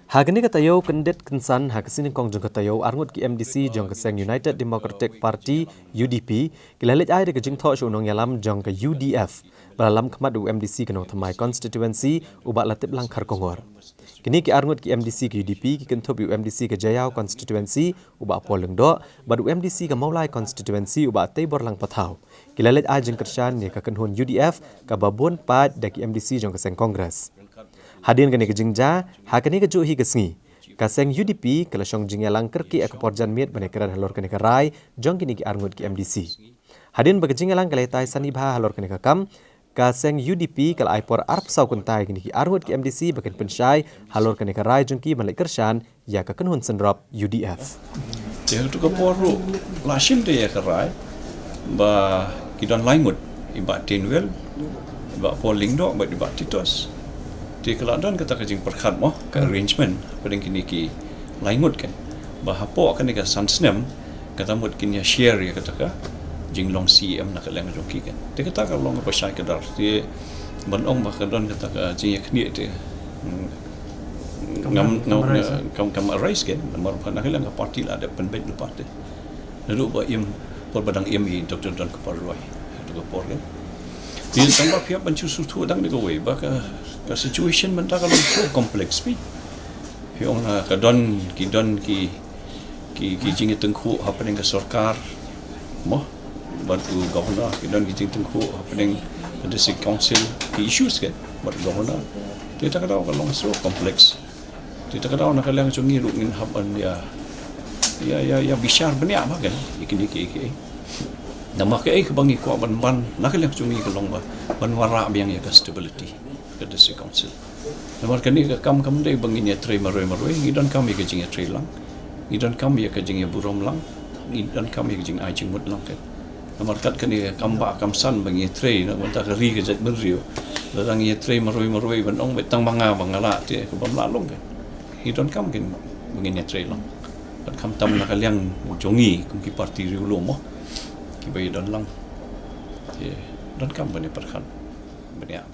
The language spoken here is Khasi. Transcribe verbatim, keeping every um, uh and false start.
Ha kane ka taïew kyndit kynsan ha ka sngi nyngkong jong ka taïew, arngut ki M D C jong ka seng United Democratic Party, U D P, ki la leit ai da ka jingthoh sha u nongïalam jong ka U D F ba la lam khmat u M D C ka Nongthymmai constituency, u Bah Latiplang Kharkongor. Kine ki arngut ki M D C ka U D P ki kynthup ïa u M D C ka Jaïaw constituency, u Bah Paul Lyngdoh, bad u M D C ka Mawlai constituency, u Bah Teiborlang Pathaw. Ki la leit ai jingkyrshan ïa ka kynhun U D F kaba bun paid da ki M D C jong ka seng Congress. Hadien kane ka jingjia, ha kane kajuh hi ka sngi, ka seng U D P ka la shong jingïalang kyrkieh ïa ka por janmiet ban ïakren halor kane ka rai jong kine ki arngut ki M D C. Hadien ba ka jingïalang ka la ïatai sani bha halor kane ka kam, ka seng U D P ka la ai por arphew saw kynta ïa kine ki arngut ki M D C ba kin pynshai halor kane ka rai jong ki ban leit kyrshan ïa ka kynhun synrop U D F. Te ha kato ka por ruh la shim te ïa ka rai ba ki don lai ngut, i Bah Tinwell, i Bah Paul Lyngdoh bad i Bah Titos. Te ka la don kata ka jingpyrkhat mo, ka arrangement hapdeng kine ki lai ngut kan, ba hapoh kane ka san snem kata mut kin ïa share ïa kata ka jinglong C E M na ka liang jong ki kan. Te kata ka long kaba shai kdar. Te ban ong ba ka don kata ka jingïakhnieh te, mm, ngam, ngam, kam arise kan. Namar ba na ka liang ka party la dep pynbeit lypa te. Naduh ba im, por ba dang im i Doctor Donkupar Roy ha kato ka por kan. Te tang ba phi hap ban shu sngewthuh tang da kawei ba ka, ka situation mynta ka long so complex phi. Phi ong na ka don, ki don ki, ki, ki jingïatyngkhuh hapdeng ka sorkar mo bad u governor, ki don ki jingïatyngkhuh hapdeng ka district council, ki issues kan bad u governor. Te kata ka daw ka long so complex. Te kata ka daw na ka liang jong ngi ruh ngin hap ban ïa, ïa, ïa, ïa bishar bniah bha kan ïa kine kiei kiei. Namar kaei kaba ngi kwah ban ban na ka liang jong ngi ka long ba ban wanrah biang ïa ka stability ka district council. Namar kane ka kam kam dei ba ngin ïatrei marwei marwei, ngi donkam ïa ka jingïatrei lang, ngi donkam ïa ka jingïaburom lang, ngi donkam ïa ka jingai jingmut lang kan. Namar kat kane ka kam ba kam san ba ngi ïatrei na ka bynta ka ri ka jaitbynriew. Lada ngi ïatrei marwei marwei ban ong beit tang ma nga ba nga lah te ka bym lah long kan. Ngi donkam kan ba ngin ïatrei lang. Bad khamtam na ka liang jong ngi kum ki party riewlum mo, kiba ïadon lang, te donkam ban ïa pyrkhat bniah.